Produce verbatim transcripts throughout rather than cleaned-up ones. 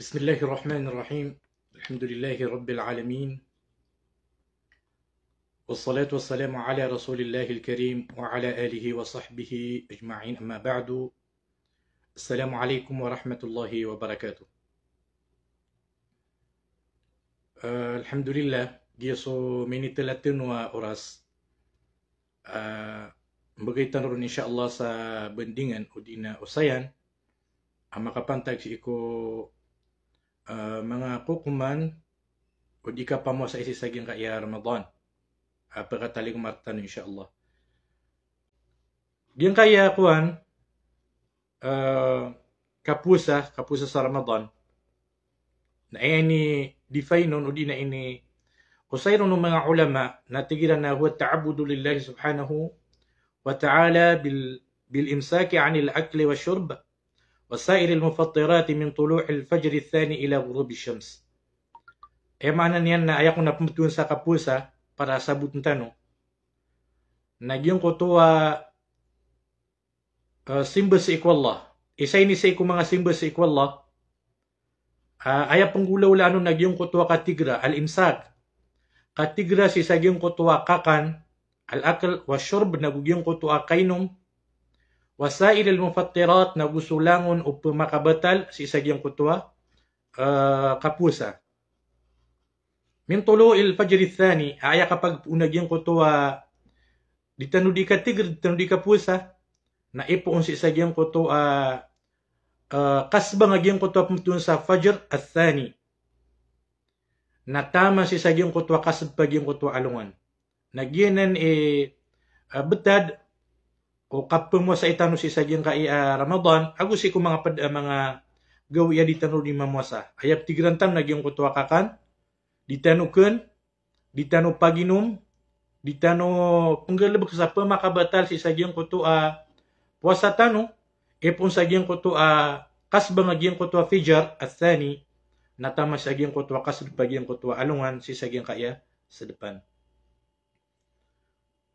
بسم الله الرحمن الرحيم. الحمد لله رب العالمين. والصلاة والسلام على رسول الله الكريم وعلى آله وصحبه أجمعين. أما بعد. السلام عليكم ورحمة الله وبركاته. Eh, alhamdulillah, giya so minitela tano a oras. Eh, mbgay tano ron, insha Allah, sa bandingan odi na osayan a makapantag sii ko, eh, manga kokoman odi kapamowasa sii sa giyangkaya Ramadan a pkataligom rktano, insha Allah. Giyangkaya kowan, eh, kapowasa, kapowasa sa Ramadan. Na aya ini-define on odi na iniosay ron o manga ulama na tig iran na huwa ta'abbudu lillahi subhanahu wa ta'ala bil, bil imsaki anil akli wa shurb wa sa'iril mufattirati min tulu'il fajri thani ila ghurubi shams. Aya maana niyan na aya kon a pmbtowan sa kapowasa, para sabotn tano, na giyangkoto a eh, simba sii ko Allah. Isa ini sii ko manga simba sii ko Allah. Ah, aya pnggolawlaan on na giyangkoto a katigra, al-imsak. Katigra sii sa giyangkoto a kakan, al-akl, wa shurb, nago giyangkoto a kainom, wa sa'iril mufattirat, nago so langon o pmakabatal sii sa giyangkoto a, eh, kapowasa. Min tulu'il fajri thani, aya kapag-, ona giyangkoto a, di tano di katigra, di tano di kapowasa, na ipoon sii sa giyangkoto a, eh, kasbang a giyangkoto a pmbtowan sa fajr athani. Na taman sii sa giyangkoto a kasb a giyangkoto a alongan. Na giyanan i, eh, btad o kapmowasai tano sii sa giyangkai a Ramadan, ago sii ko manga pd-, eh, manga gawii a di tano di mamowasa. Aya ptigran tano na giyangkoto a kakan, di tano kn, di tano paginom, di tano pnggalbk sa pmakabatal sii sa giyangkoto a powasa tano, ipoon sa giyangkoto a kasbang a giyangkoto a fajr athani, na taman sa giyangkoto a kasb a giyangkoto a alongan sii sa giyangkai a sdpan.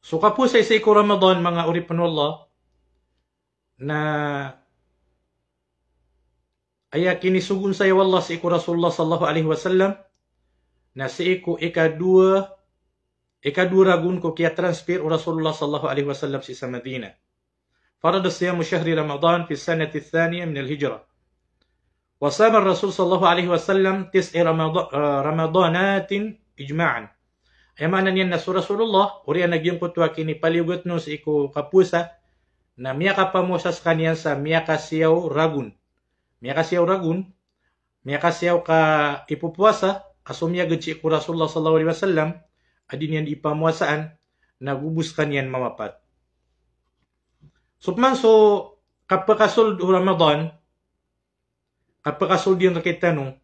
So kapowasa sii ko Ramadan, manga oripn o Allah, na aya kinisogo on saya o Allah sii ko Rasulullah sallallahu alaihi wasallam, na sii ko ikadowa, ikadowa ragon ko kiyatransfer o Rasulullah sallallahu alaihi wasallam sii sa Madinah. Farada siyamu shahri Ramadan fi sanati thaniya min al-hijrah. Wa sama Rasul sallallahu alaihi wasallam tis'a Ramada-, eh, Ramadanatin ijma'an. Aya maana niyan na so Rasulullah, oriyan a giyangkoto a kinipaliyogat on sii ko kapowasa, na miyakapamowasa skaniyan sa miyakasiyaw ragon. Miyakasiyaw ragon, miyakasiyaw ka ipopowasa, a somiyagad sii ko Rasulullah sallallahu alaihi wasallam a di niyan di ipamowasaan, na go bo skaniyan mawapat. So pman so kapkasold o Ramadan, kapkasold iyan rktano,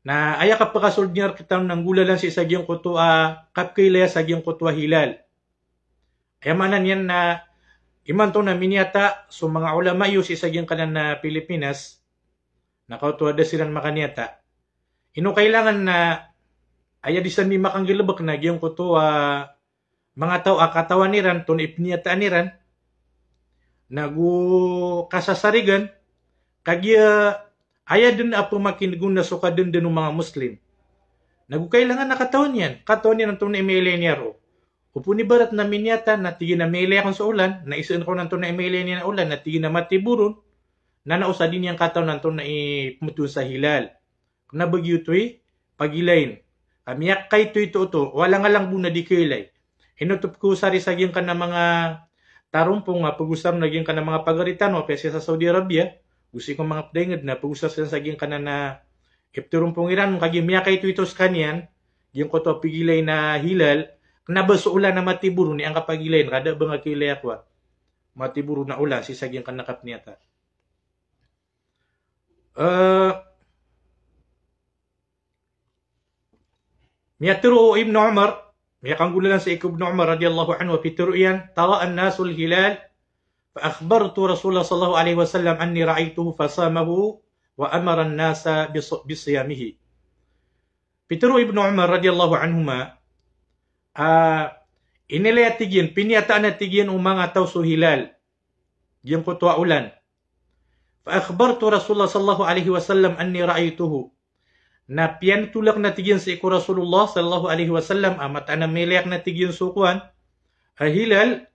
na aya kapkasold iyan rktano na nggolalan sii sa giyangkoto a kapkailaya sa giyangkoto a hilal. Aya maana niyan na imanto na miniyata so manga ulama iyo sii sa giyangkanan a Pilipinas, na kaoto a da siran makaniyata. Ino kailangan na aya di san di makanggalbk na giyangkoto a manga taw a katawan iran antonaa i pniyataan iran, na go kasasarigan, kagiya aya dn a pmakinegona so kadndn o manga Muslim. Na go kailangan na katawan iyan, katawan iyan antonaa i mailay niyan roo. Opama ibarat na miniyata na tig iyan a mailay akn so olan, na isaan ka on antonaa i mailay niyan a olan, na tig iyan a matibo ron, na na o sa di niyan katawan antonaa i pmbtowan sa hilal. Kna ba giyoto i pagilayn. Ka miyakaito-ito oto, o alang-alang bo na di kailay. Ino oto pkosari sa giyangkanan a manga tarompong a pagosar on a giyangkanan a manga pagari tano, apiya sii sa Saudi Arabia, go sii ko manga pdaingd na pagosar siran sa giyangkanan a iptarompong iran, kagiya miyakaito-ito skaniyan giyangkoto a pagilay na hilal, kna ba so olan a matibo ron i angkapagilayn, ka da a ba nga kailay a kowan. Matibo ron a olan sii sa giyangkanan a kapniyata. Eh, miyatharo o Ibn Umar, miyakanggolalan sii ko Ibn Umar radiyallahu anhu, a pitharo iyan, "Tara an-nasul hilal, fa akhbartu Rasulullah sallallahu alaihi wasallam anni ra'aituhu fasamahu wa amara an-nasa bis-, bisiyamihi." Pitharo o Ibn Umar radiyallahu anhuma, ah, inilay a tig iyan, piniyataan a tig iyan o manga taw so hilal, giyangkoto a olan. Fa akhbartu Rasulullah sallallahu alaihi wasallam anni ra'aituhu. Na piyanothol akn a tig iyan sii ko Rasulullah sallallahu alaihi wasallam, a mataan a miyailay akn a tig iyan so kowan, a hilal,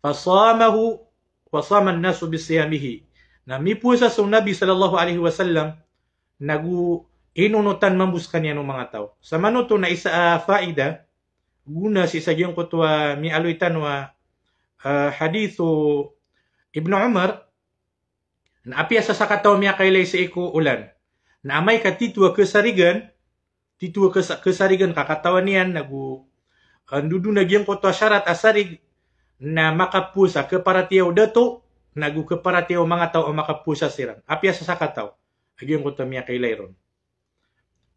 fasamahu, wa saman nasu bisiyamihi. Na mipowasa so Nabi sallallahu alaihi wasallam, nago inonotan mambo skaniyan o manga taw. Samanoto na isa a faida, gona sii sa giyangkoto a miyaaloy tano a, a, hadith o Ibn Umar, na apiya sa sakataw a miyakailay sii ko olan, na amay ka tito a kasarigan, tito a kasa-, kasarigan ka katawan iyan, nago, a, ndodon a giyangkoto a sharat a sarig, na makapowasa, kaparatiyaya o dato, nago kaparatiyaya o manga taw a makapowasa siran. Apiya sa sakataw a giyangkoto a miyakailay ron.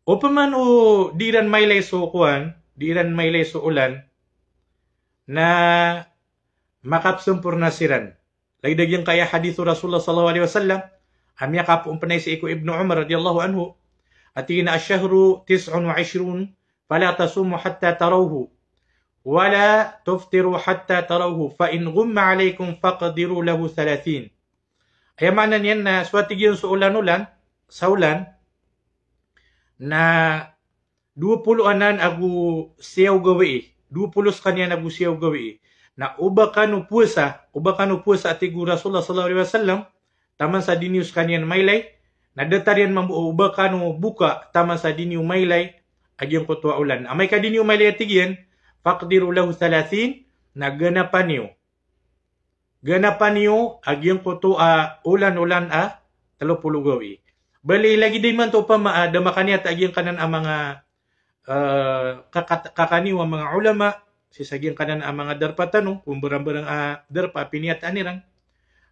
Opama o di iran mailay so kowan, di iran mailay so olan, na makapsamporna siran. Lagid a giyangkaya hadith o Rasulullah sallallahu alaihi wasallam, a miyakapoon pn sii ko Ibnu Umar radiyallahu anhu, a tig iyan a, "Ash-shahru tis'un wa ishrun, fala tasumu hatta tarawhu, wala tuftiru hatta tarawhu, fa in ghumma alaikum faqdiru lahu thalathin." Aya maana niyan na so a tig iyan so olan-olan, sa olan, na dowa polo anan ago siyaw gawii, dowa polo skaniyan ago siyaw gawii. Na oba kano powasa, oba kano powasa a tig o Rasulullah sallallahu alaihi wasallam, taman sa di niyo skaniyan mailay, na datar iyan mambo a oba kano boka taman sa di niyo mailay a giyangkoto a olan. Amay ka di niyo mailay a tig iyan, faqdiru lahu thalathin, na ganapa niyo. Ganapa niyo a giyangkoto a olan-olan a telo polo gawii. Bali lagid imanto opama a da makaniyat a giyangkanan a manga, eh, kakat-, kakaniyo a manga ulama, sii sa giyangkanan a manga darpa tano, ko mbarang-barang a darpa a piniyataan iran.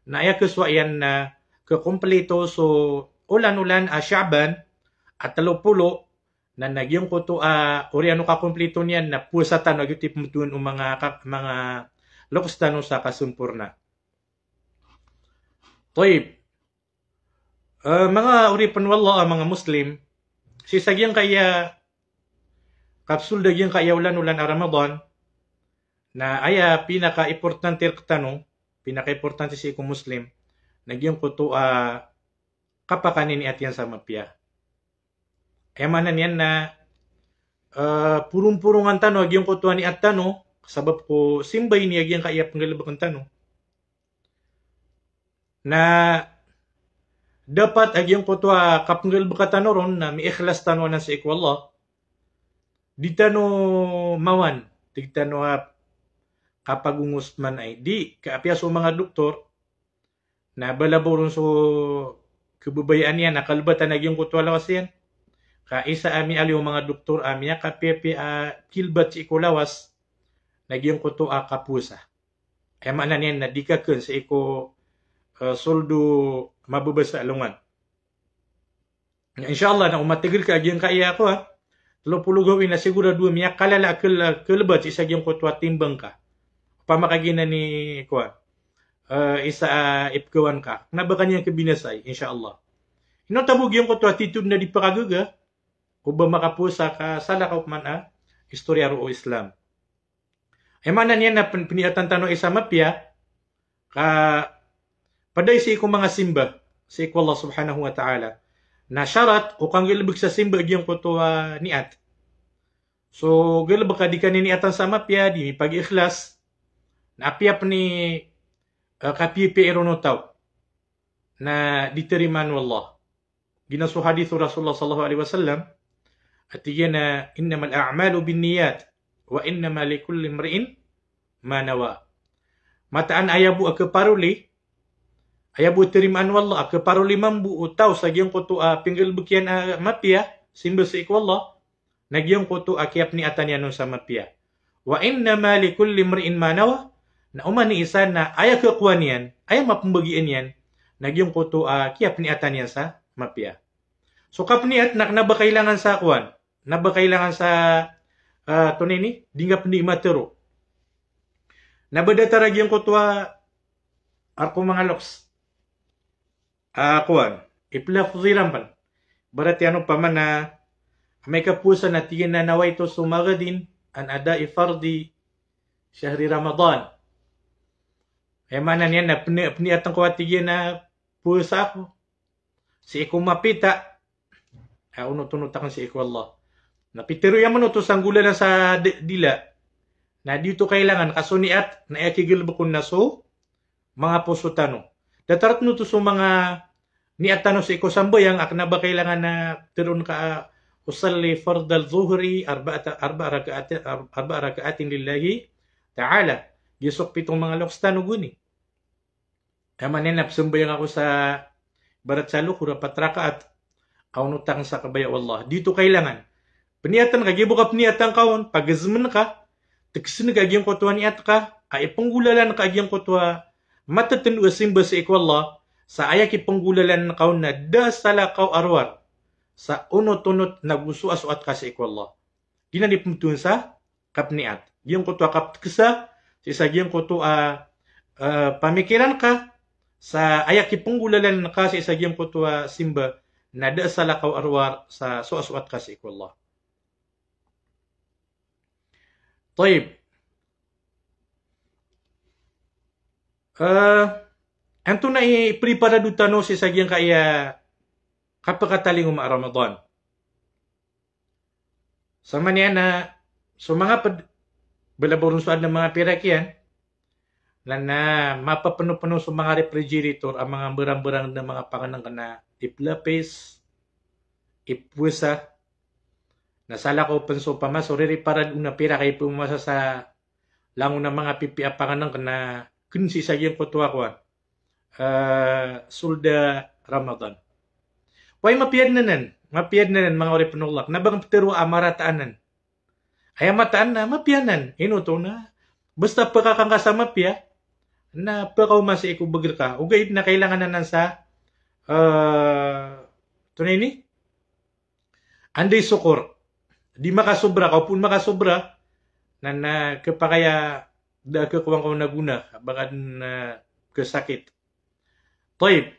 Na aya kasowa iyan na kakomplito so olan-olan a Sha'ban a telo polo, na, na giyangkoto a oriyan o kakomplito niyan na powasa tano a giyoto i pmbtowan o manga ka-, manga loks tano sa kasamporna. Tayyib. Eh, manga oripn o Allah, manga Muslim, sii sa giyangkaya kapsold a giyangkaya olan-olan a Ramadan, na aya pinakaimportante rktano, pinakaimportante sii ko Muslim, na giyangkoto a kapakaniniat iyan sa mapiya. Aya maana niyan na, eh, poron-porongan tano a giyangkoto a niyat tano, sabap ko simba ini a giyangkaya pnggalbkn tano. Na dapat a giyangkoto a kapnggalbka tano ron na miikhlas tano anan sii ko Allah. Di tano mawan, di tano a kapagongos man ay. Di, ka apiya so manga doktor, na balabaw ron so kababayaan iyan a kalbatan a giyangkoto a lawas iyan. Ka isa a miyaaloy o manga doktor a miyakapiyapiya a kilbat sii ko lawas na giyangkoto a kapowasa. Aya maana niyan na di ka kn sii ko, eh, soldo mababasa alongan. Na insha Allah na o matgr ka a giyangkaya ko, ha, telo polo gawii na sigorado a miyakalala a kal-, kalbat sii sa giyangkoto a timbang ka. Opama ka giyanan i ko, eh, isa a ipkawan ka, kna ba ka niyan kabinasai, insha Allah. Ino tabo giyangkoto a titod na di pakagaga, oba makapowasa ka salakaw pman a istorya roo o Islam. Aya maana niyan na pn-, pniyatan tano isa mapiya, ka pd ay sii ko manga simba sii ko Allah subhanahu wa ta'ala. Na sharat o kanggalbk sa simba a giyangkoto a niyat. So galbk ka di ka niniyatan sa mapiya, di pag-ikhlas, na apiya pn i, eh, kapiyapiya iron o taw, na di tarimaan o Allah. Giyanan so hadith o Rasulullah sallallahu alaihi wasallam, a tig iyan a, "Innamal a'malu binniyat, wa innama likulli imri'in ma nawa." Mataan a aya bo a kaparoli, aya bo a tarimaan o Allah, a kaparoli mambo o taw sa giyangkoto a pinggalbk iyan a mapiya, simba sii ko Allah, na giyangkoto a kiyapniyatan iyan on sa mapiya. Wa innama likulli imri'in ma nawa, na oman i isa na aya kakowa niyan, aya mapmbagian iyan, na giyangkoto a kiyapniyatan iyan sa mapiya. So kapniyat na kna ba kailangan sa kowan, kna ba kailangan sa, ah, tonini, di nga pn di matero. Kna ba datar a giyangkoto a, arko manga loks. Ah, kowan, iplafzi ran pn. Ibarat iyan opama na amay ka powasa na tig iyan a nawaitu sawma ghadin an ada'i fardi shahri Ramadan. Aya maana niyan na pni-, pniyatan ko a tig iyan a powasa ako sii ko mapita a onot-onot akn sii ko Allah. Na pitero iyan man oto sa nggolalan sa d-, dila. Na di oto kailangan ka so niyat na aya kigalbk on na so manga poso tano. Datar tano oto so manga niyat tano sii ko sambayang a kna ba kailangan na teroon ka, ah, usalli fardal zuhri arba'ata, arba'a raka'ati-, ar-, arba'a raka'atin lillahi ta'ala. Giya so pito manga loks tano goni. Aya maana niyan na pzambayang ako sa ibarat sa lohor a pat rakaat a onot akn sa kabaya o Allah. Di oto kailangan. Pniyatan ka, giya bo ka pniyatan ka on, pagzmn ka, tksn ka giyangkoto a niyat ka, a ipnggolalan ka giyangkoto a matatndo a simba sii ko Allah, sa aya kipnggolalan ka on na da a salakaw a rowar sa onot-onot nago soasoat ka sii ko Allah. Giyanan i pmbtowan sa kapniyat. Giyangkoto a kaptksa sii sa giyangkoto a, eh, pamikiran ka, sa aya kipnggolalan ka sii sa giyangkoto a simba, na da a salakaw a rowar sa soasoat ka sii ko Allah. Tayyib. Eh, antonaa i preparado tano sii sa giyangkaya kapakatalingoma a Ramadan? Sa maana niyan na so manga pd, balabaw ron so adn a manga pirak iyan, na, na mapapno-pno so manga refrigerator a manga mbarang-mbarang dn a manga pangnngkn a iplapis, ipwasa, na salakaw pn so pamasa o ririparad on a pirak a ipmasa sa langon a manga pipiya a pangnngkn a kn sii sa giyangkoto a kowan, eh, sold a Ramadan. Oway, mapiya dn anan, mapiya dn anan, manga oripn o Allah. Kna ba ngka ptharoa a marata anan. Aya mataan na mapiya anan. Ino oto na basta pkakangka sa mapiya, na pkaoma sii ko bgr ka. Ogaid na kailangan anan sa, eh, antonaa ini? Anda i sokor. Di makasobra, ka opama makasobra, na, na khapakay a da a khakowa ngka on a gona, baka dn, eh, khasakit. Tayyib.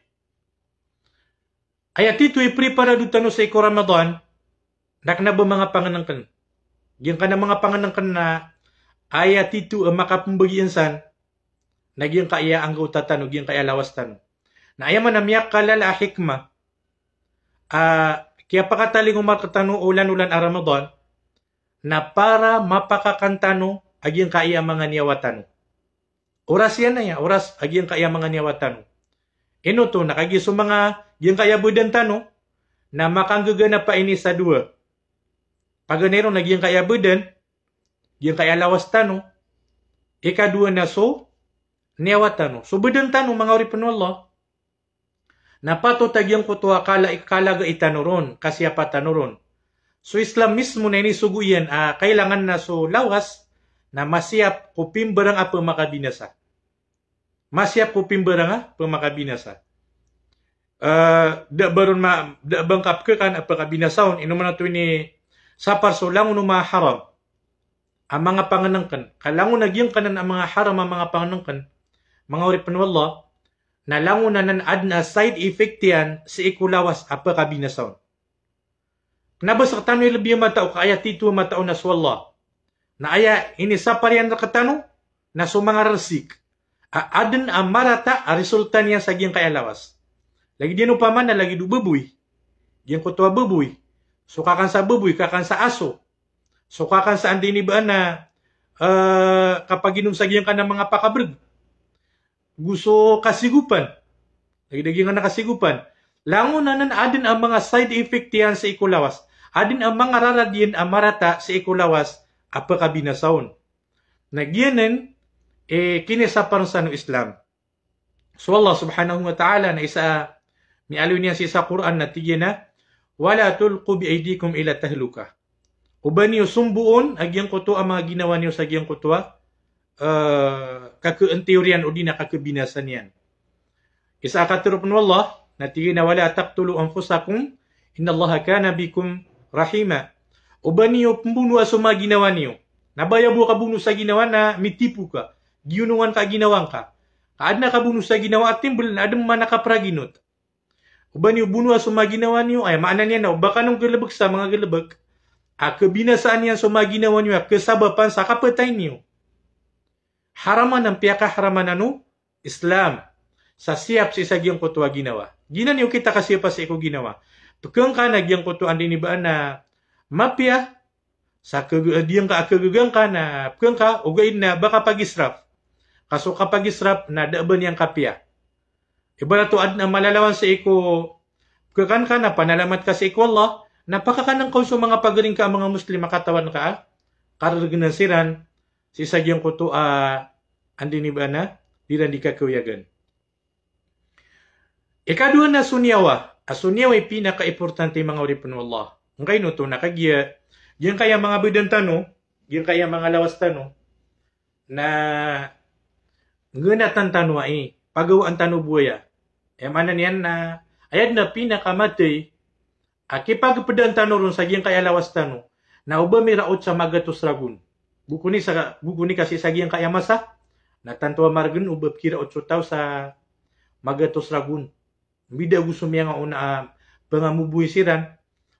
Aya tito i preparado tano sii ko Ramadan, na kna ba manga pangnngkn. Giyangkanan a manga pangnngkn na aya tito a makapmbagi insan, na giyangkaya anggawta tano, giyangkaya lawas tano. Na aya man a miyakalala a hikmah a kiyapakatalingoma rktano o olan-olan a Ramadan, na para mapakakan tano a giyangkaya manga niyawa tano. Oras iyan aya, oras a giyangkaya manga niyawa tano. Ino oto na kagiya so manga giyangkaya badan tano na makanggaganapa ini sa dowa. Paganay ron na giyangkaya badan, giyangkaya lawas tano, ikadowa na so niyawa tano. So badan tano, manga oripn o Allah, na patot a giyangkoto a kala-, kalagai tano ron, kasiyapa tano ron. So Islam mismo na inisogo iyan a kailangan na so lawas na masiyap ko pimbarang a pmakabinasa. Masiyap ko pimbarang a pmakabinasa. Eh, da ba ron ma-, da ba ngka pkhakan a pmakabinasa on, ino man oto inisapar so langon o manga haram a manga pangnngkn. Ka langon a giyangkanan a manga haram a manga pangnngkn, manga oripn o Allah, na langon anan adn a side effect iyan sii ko lawas a pkabinasa on. Kna ba sktano i lbi a matao ka aya tito a matao na so Allah. Na aya inisapar iyan rktano na so manga rsik a adn a marata a resulta niyan sa giyangkaya lawas. Lagid iyan opama na lagid o baboy. Giyangkoto a baboy. So kakan sa baboy, kakan sa aso. So kakan sa anda ini ba na, eh, kapaginom sa giyangkanan a manga pakabrg. Go so kasigopan. Lagid a giyangkanan a kasigopan. Langon anan adn a manga side effect iyan sii ko lawas. Adn a manga rarad iyan a marata sii ko lawas a pkabinasa on. Na giyanan, eh, kinisapar sa o Islam. So Allah subhanahu wa ta'ala na isa a miyaaloy niyan sii sa Qur'an na tig iyan a, "Wala tulqu bi aydikum ila tahlukah." O ba niyo somboon a giyangkoto a manga ginawa niyo sa giyangkoto a, eh, kakhaantiyo riyan odi na kakhabinasa niyan. Isa a katharo pn o Allah, na tig iyan a, "Wala taqtulu anfusakum, innallaha kana bikum rahima." O ba niyo pmbonoa so manga ginawa niyo. Na ba aya bo kabono sa ginawa na mitipo ka. Giyonongan ka a ginawa ngka. Ka adn a kabono sa ginawa a timbl na adn man a kapraginot. O ba niyo bonoa so manga ginawa niyo, aya maana niyan na o ba kano nggalbk sa manga galbk a khabinasaan iyan so manga ginawa niyo a khasabapan sa kapatay niyo. Haram anan, piyakaharam anan o Islam. sa siyap sii sa giyangkoto a ginawa. Giyanan i okit a kasiyapa sii ko ginawa. Pekengka na giyangkoto a anda ini ba na mapiya, sa keg-, giyangka a kegegangka na pekengka, ogaid na ba kapagisraf. Ka so kapagisraf na da a ba niyan kapiya. Ibarat o aden a malalawan sii ko pekekan ka na panalamat ka sii ko Allah, na pakakan angka on so manga pagari ngka a manga Muslim a katawan ka a kareregenan siran sii sa giyangkoto a anda ini ba na di ran di kakawiyagan. Ikadowa na so niyawa. A so niyawa i pinakaimportante, manga oripen o Allah. Angkaino oto na kagiya giyangkaya manga bedan tano, giyangkaya manga lawas tano, na ngenatan tano ai, pagawaan tano bo aya. Aya maana niyan na aya den a pinakamatey a kipagepedaan tano ron sa giyangkaya lawas tano na o ba miraot sa magatos ragon. Gogoni sa, gogoni ka sii sa giyangkaya masa na tanto a maregen o ba pekiraot so taw sa magatos ragon. Mbida ago so miyanga on a pengamoboy siran.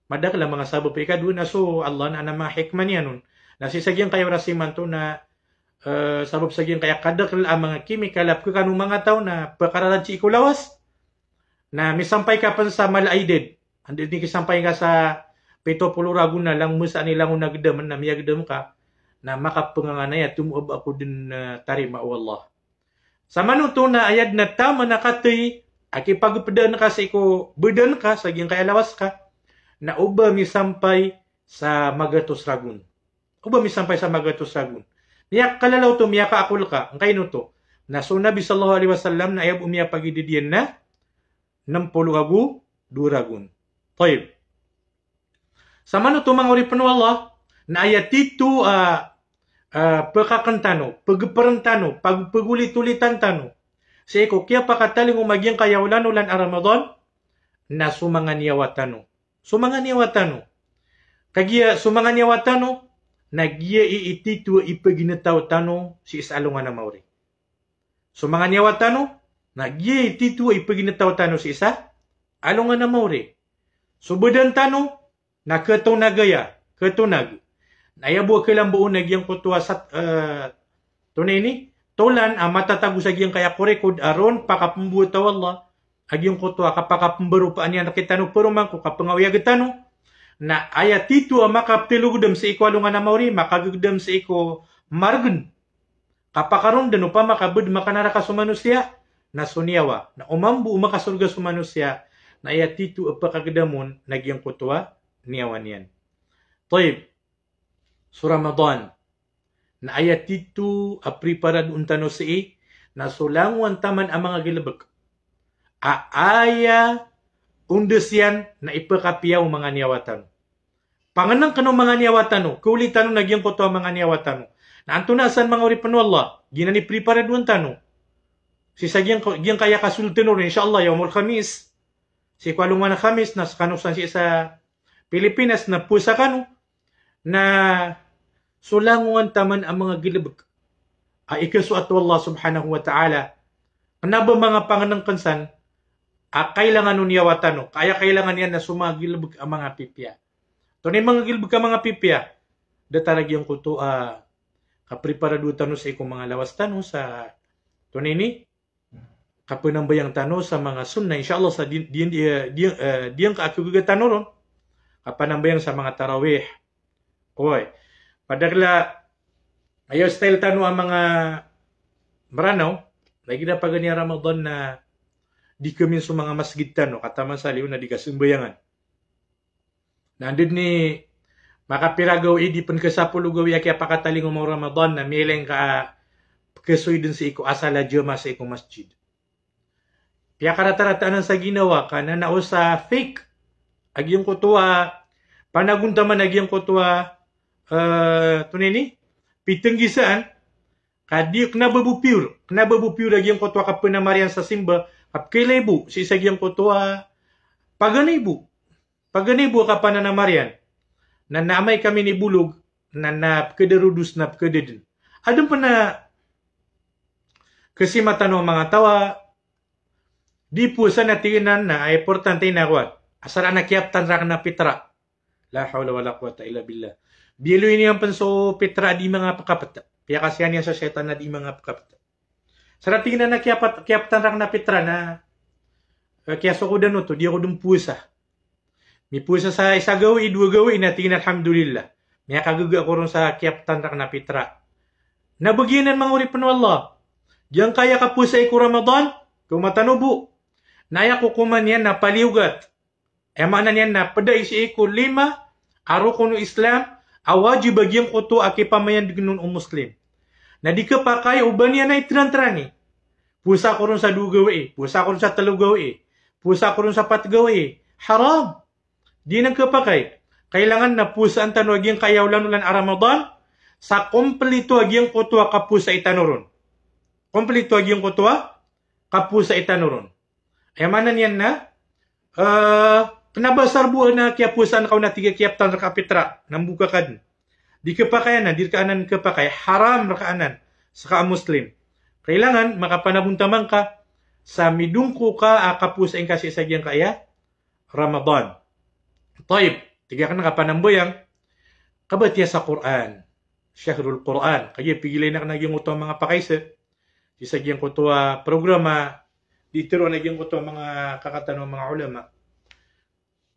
Madakel a manga sabap. Ikadowa na so Allah na, na manga hikmah niyan on. Na sii sa giyangkaya oras imanto na, eh, sabap sa giyangkaya kadakel a manga chemical a pekekano manga taw na pekararan sii ko lawas. Na misampay ka pen sa mala a idad. Anda ini kisampay ka sa pito polo ragon na langon, mesa ni langon a gedamen na miyagedam ka. Na makapenganganay a tomo a ba ako den, eh, tarima o Allah. Samanoto na aya den a taman a katey a kipagepedaan ka sii ko bedan ka sa giyangkaya lawas ka, na o ba misampay sa magatos ragon. O ba misampay sa magatos ragon. Miyakalalaw oto, miyakaakol ka, angkaino oto. Na so Nabi sallallahu alaihi wasallam na aya bo miyapagidad iyan na nem polo ago dowa ragon. Tayyib. Samanoto, manga oripen o Allah, na aya tito a, a, pekaken tano, pegeperen tano, pag-, pegolitolitan tano sii ko kiyapakatalingoma giyangkaya olan-olan a Ramadan, na so manga niyawa tano. So manga niyawa tano. Kagiya so manga niyawa tano, na giya i, i tito a ipeginetaw tano sii sa alongan a maori. So manga niyawa tano, na giya i tito a ipeginetaw tano sii sa alongan a maori. So bedan tano, na ketonag aya, ketonag. Na aya bo a kelambo on na giyangkoto a sat-, eh, tonaa ini, tolan a matatago sa giyangkaya ko rekod a ron pakapembowata o Allah a giyangkoto a kapakapembaropaan iyan rektano peroman ko kapengawiyag tano. Na aya tito a makaptelogedam sii ko alongan a maori, makagegedam sii ko maregen. Kapakaron den opama ka bed makanaraka so manosiya, na so niyawa. Na o mambo o makasorga so manosiya, na aya tito a pekagedam on na giyangkoto a niyawa niyan. Tayyib. So Ramadan. Na aya tito a preparadoon tano sii, na so langowan taman a manga galebek a aya ondes iyan na ipekapiya o manga niyawa tano. Pangenengken o manga niyawa tano, kaoli tano na giyangkoto a manga niyawa tano. Na antonaa san, manga oripen o Allah, giyanan i preparadoon tano. Sii sa giyangko-, giyangkaya kasold tano ron, insha Allah, yawmul Khamis. Sii ko alongan a Khamis, na sekano san sii sa Pilipinas na powasa kano, na so langowan taman a manga galebek a ikasoat o Allah subhanahu wa ta'ala. Kena ba manga pangenengken san a kailangan o niyawa tano, ka aya kailangan iyan na so manga galebek a manga pipiya. Tonaa i manga galebek a manga pipiya? Datar a giyangkoto a kapreparadoon tano sii ko manga lawas tano sa, tonaa ini, kapenambayang tano sa manga sunnah, insha Allah, sa di, di, di, eh, di, eh, di angka a kagaga tano ron, kapanambayang sa manga tarawih. Oy. Padahal aya style tano a manga Meranaw, lagid a paganay a Ramadan na di kamin so manga masgid tano, kataman sa liyo na di kasambayangan. Na anda den i makapira gawii, di pen kesapolo gawii a kiyapakatalingoma o Ramadan na miyailay ngka a pekesoy den sii ko asal a jamaah sii ko masjid. Piyakarata-rataan sa ginawa ka na nao sa fake a giyangkoto a panagontaman a giyangkoto a, eh, tonaa ini, pitenggisaan, ka di, kena ba bo pure, kena ba bo pure a giyangkoto a kapenamariyan sa simba, ka pekeilay bo sii sa giyangkoto a paganay bo. Paganay bo a kapananamariyan. Na, na amay ka minibolog, na, na pekadarodos, na pekadaden. Aden pen a kesima tano a manga taw a di powasa na tig iyan na, a importante na kowan. Asar aden a kiyaptan raken a pitra. La hawla wala quwwata illa billah. Biyaloy niyan pen so pitra a di manga pekapet. Piyakasiyan iyan sa shaytan a di manga pekapet. Sa tig iyan a kiyapet-, kiyaptan rakn a pitra na, eh, kiyasokodan oto, di ako dn powasa. Mipowasa sa isa gawii, dowa gawii, na tig iyan a alhamdulillah. Miyakagaga ako ron sa kiyaptan rakn a pitra. Na ba giyanan manga oripn o Allah. Giyangkaya kapowasai ko Ramadan, ko matano bo. Na aya kokoman iyan na paliyogat. Aya maana niyan na pd a sii ko lima a rokon o Islam a wajib a giyangkoto a kipamayandgn on o Muslim. Na di khapakay o ba niyan a itrantrangi. Powasa ako ron sa dowa gawii, powasa ako ron sa tlo gawii, powasa ako ron sa pat gawii. Haram. Di niyan khapakay. Kailangan na powasaan tano a giyangkaya olan-olan a Ramadan sa komplito a giyangkoto a kapowasai tano ron. Komplito a giyangkoto a kapowasai tano ron. Aya maana niyan na, eh, kna ba sa bo a kiyapowasaan ka on a tig a kiyaptan rka a pitra, na mboka ka dn. Di khapakay anan, di rka anan khapakay, haram rka anan, ska a Muslim. Kailangan makapanabontaman ka sa midongko ka a kapowasai ngka sii sa giyangkaya Ramadan. Tayyib, tig akn a kapanambayang, kabatiya sa Qur'an, shahrul Qur'an, kagiya pigilay akn a giyangkoto a manga pakaisa, sii sa giyangkoto a programa, di tharoon a giyangkoto a manga kaka tano a manga ulama.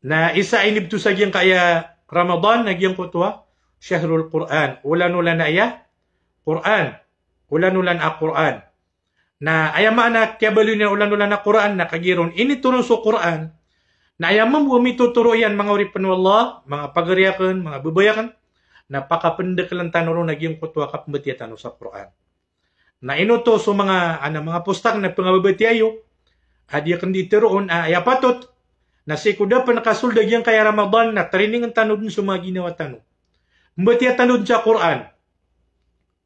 Na isa a inibto sa giyangkaya Ramadan na giyangkoto a shahrul Qur'an. Olan-olan a aya Qur'an. Olan-olan a Qur'an. Na aya maana kiyabaloy niyan olan-olan a Qur'an na kagiya ron initoron so Qur'an. Na aya mambo a mitotoro iyan manga oripn o Allah, manga pagari akn, manga babay akn, na pakapndaklan tano ron a giyangkoto a kapmbatiya tano sa Qur'an. Na ino oto so manga, ana, manga postak na pngababatiya iyo, a di akn di tharoon, a, aya patot na sii ko da pn kasold a giyangkaya Ramadan na training tano dn so manga ginawa tano. Mbatiya tano dn sa Qur'an.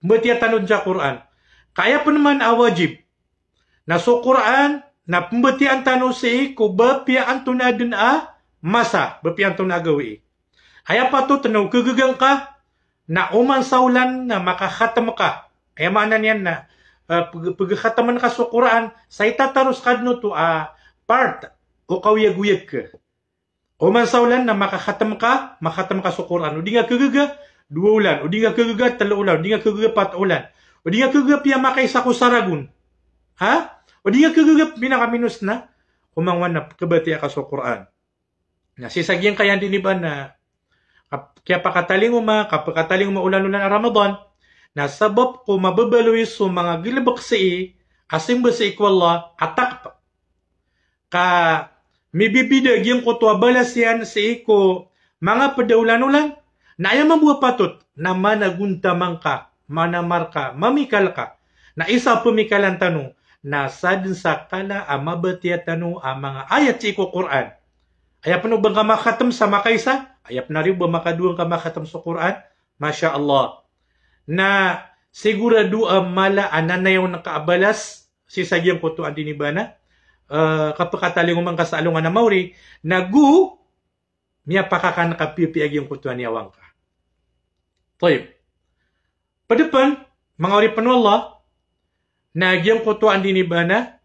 Mbatiya tano dn sa Qur'an. Ka aya pn man a wajib na so Qur'an na pmbatiyaan tano sii ko ba piya antonaa dn a masa, ba piya antonaa a gawii. Aya patot na o khagaga ngka na oman sa olan na makakhatm ka. Aya maana niyan na, eh, pg-, pgkhatmn ka so Qur'an, sa itataros ka dn oto a part o kaoyagoyag ka. Oman sa olan na makakhatm ka, makhatm ka so Qur'an. O di nga khagaga, dowa olan. O di nga khagaga, tlo olan. O di nga khagaga, pat olan. O di nga khagaga, piya makaisa ko saragon. Ha? O di nga khagaga, pinakaminos na, oman wan na kabatiya ka so Qur'an. Na sii sa giyangkaya andi ini ba na kap-, kiyapakatalingoma, kapakatalingoma olan-olan a Ramadan, na sabap ko mababaloy so manga galbk sii a simba sii ko Allah a takp. Ka mibibida giyangkoto a balas iyan sii ko manga pd a olan-olan, na aya mambo a patot na managontaman ka, manamar ka, mamikal ka. Na isa a pmikalan tano na sadn sa kala a mabatiya tano a manga ayat sii ko Qur'an. Aya pn o ba ngka makhatm sa makaisa, aya pn ari o ba makadowa ngka makhatm so Qur'an, masha Allah. Na sigurado a mala a nanayawn ka a balas sii sa giyangkoto andi ini ba na, eh, kapakatalingoma ngka sa alongan a maori, na go miyapakakan ka piyapiya giyangkoto a niyawa ngka. Tayyib. Pd pn, manga oripn o Allah, na giyangkoto andi ini ba na,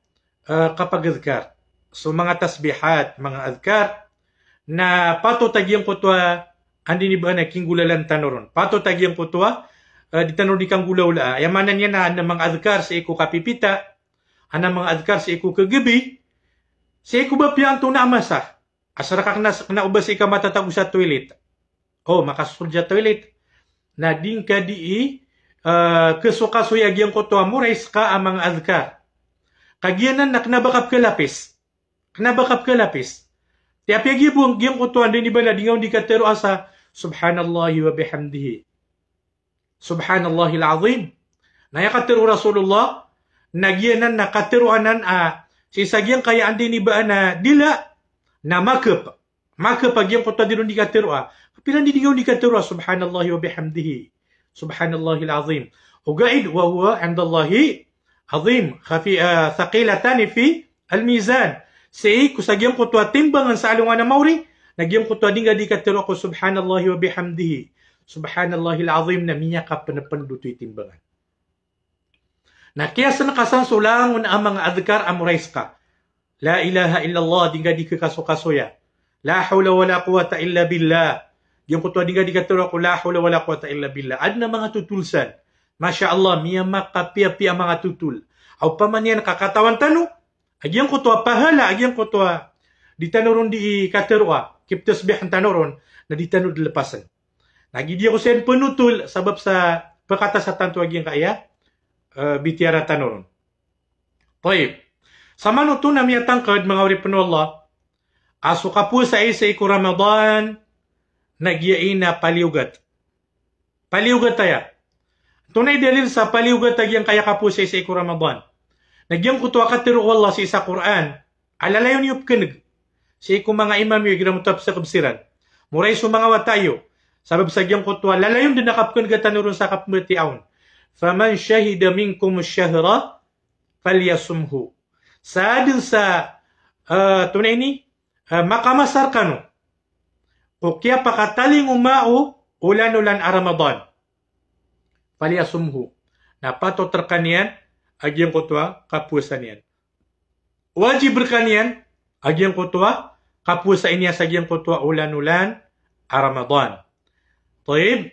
eh, kapag-adhkar. So manga tasbihat, manga adhkar, na patot a giyangkoto a andi ini ba na kinggolalan tano ron. Patot a giyangkoto a, eh, di tano di kanggolawlaa. Aya maana niyan na adn a manga adhkar sii ko kapipita, adn a manga adhkar sii ko kagabi, sii ko ba piya antonaa a masa. Asar ka kna, kna o ba sii ka matatago sa toilet. O, makasosold sa toilet. Na di ngka dii, eh, kasokasoya giyangkoto a moray ska a manga adhkar. Ka giyanan na kna ba ka pkalapis. Kna ba ka pkalapis. Tiyapiya giya bo giyangkoto andi ini ba na di nga on di katharoa sa, Subhanallahi wa bihamdihi. Subhanallahil azim. Na aya katharo o Rasulullah, na giyanan na katharo anan a, sii sa giyangkaya andi ini ba na dila, na makhap. Makhap a giyangkoto a di ron di katharoa. Kapira andi di nga on di katharoa, Subhanallahi wa bihamdihi. Subhanallahil azim. Ogaid, wa huwa indallahi azim. Khafi-, ah, thaqilatani fi al-mizan. Sii ko sa giyangkoto a timbangan sa alongan a maori, na giyangkoto a di nga di katharoa ko Subhanallahi wa bihamdihi. Subhanallahil azim na miyakapnpnd oto i timbangan. Na kiyasn ka san so langon a manga adhkar a moray ska. La ilaha illallah, di nga di kakasokasoya. La hawla wala quwwata illa billah. Giyangkoto a di nga di katharoa ko la hawla wala quwwata illa billah. Adn a manga totol san. Masha Allah, miyamakapiyapiya a manga totol. Aw pamaniyan ka katawan tano a giyangkoto a pahala a giyangkoto a di tano ron di kateroa, kiptasbihan tano ron, na di tano di lepasen. Na giya ko sen penotol sabap sa pekatasa tanto a giyangkaya, eh, bitiyara tano ron. Tayyib. Samanoto na miyatangked, manga oripen o Allah, a so kapowasa i sii ko Ramadan na giya i na paliyogat. Paliyogat aya. Antonaa i dalil sa paliyogat a giyangkaya kapowasa i sii ko Ramadan? Na giyangkoto a katero o Allah sii sa Qur'an a lalayon iyo pekeneg sii ko manga imam iyo igira motapsek siran. Moray so manga wata iyo. Sabap sa giyangkoto a lalayon den a kapekenega tano ron sa kapembatiya on. Faman shahida minkum ash-shahra falyasumhu. Sa den sa, eh, antonaa ini, eh, makamasa rekano ko kiyapakatalingoma o olan-olan a Ramadan, falyasumhu, na patot rekaniyan a giyangkoto a kapowasa niyan. Wajib rekaniyan a giyangkoto a kapowasa niyan sa giyangkoto a olan-olan a Ramadan. Tayyib.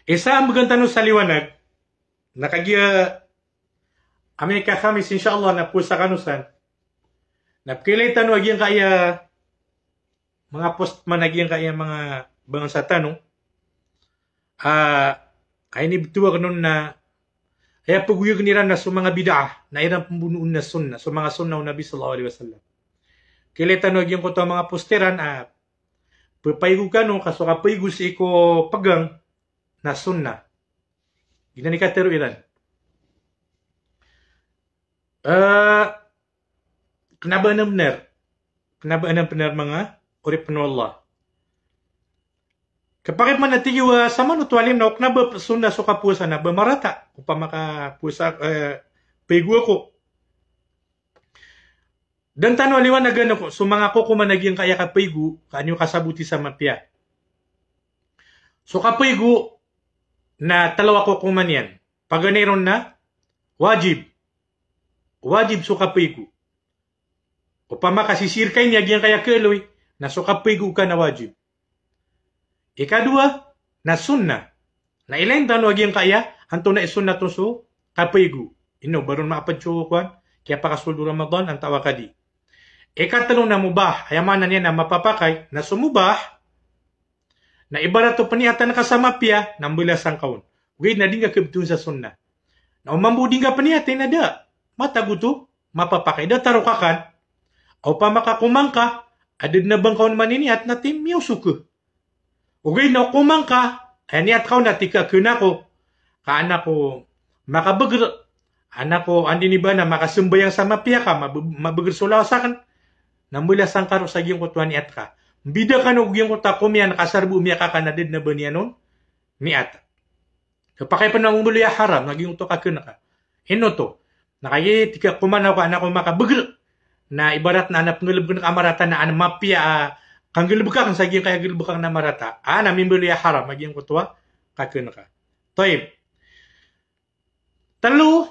Isa a mbegan tano sa liwanag, na kagiya amay ka Khamis, insha Allah, na powasa kano san. Na pekiilay tano a giyangkaya manga post man a giyangkaya manga bangsa tano. Ah, ay ni betuwa kano na aya pegoyog niran na so manga bid'ah, na iran pembonoon na sunnah, so manga sunnah o Nabi sallallahu alaihi wasallam. Kiilay tano a giyangkoto a manga post iran, ah, pepaigo kano ka so kapaigo sii ko pegang na sunnah. Giyanan i katero iran. Eh, kena ba anan benar? Kena ba anan benar, manga oripen o Allah? Kapakay man a tig iyo a samanoto a alim na o kena ba sunnah so kapowasa na ba marata. Opama ka powasa, eh, paigo ako. Da den tano a liwanagan ko so manga kokoman a giyangkaya kapaigo, ka an iyo kasaboti sa mapiya. So kapaigo na telo a kokoman iyan. Paganay ron na wajib. Wajib so kapaigo. Opama ka sisii reka ini a giyangkaya keloy, na so kapaigo ka na wajib. Ikadowa na sunnah. Na ilayin tano a giyangkaya antonaa i sunnah on so kapaigo. Ino, ba ron maaped so kowan, kiyapakasold o Ramadan antawaa ka di. Ikatelo na mubah, aya maana niyan na mapapakay, na so mubah na ibarat o peniyatan ka sa mapiya na mbalasan ka on. Ogaid na di ngka kebetowan sa sunnah. Na o mambo di ngka peniyati na da, matago oto mapapakay, datar o kakan. Opama ka koman ka, a da den a ba ngka on maniniyat na ti miyaosok. Ogaid na o koman ka, aya niyat ka on na tig ka ken ako, ka an ako makabeger, an ako anda ini ba na makasembayang sa mapiya ka, mabe-, mabeger so lawas aken. Na mbalasan ka ron sa giyangkoto a niyat ka. Mbida kano giyangkoto a komiyan ka asar bo miyakakan a da den a ba niyan on niyat. Kapakay pen a mbaloy a haram na giyangkoto a kaken ka. Ino oto? Na kagiya tig ka koman ako, an ako makabeger. Na ibarat na an a penggalebeken ka a marata na an mapiya a kanggalebek aken sa giyangkaya galebek aken a marata. A, na mimbaloy a haram a giyangkoto a kaken ka. Tayyib. Telo,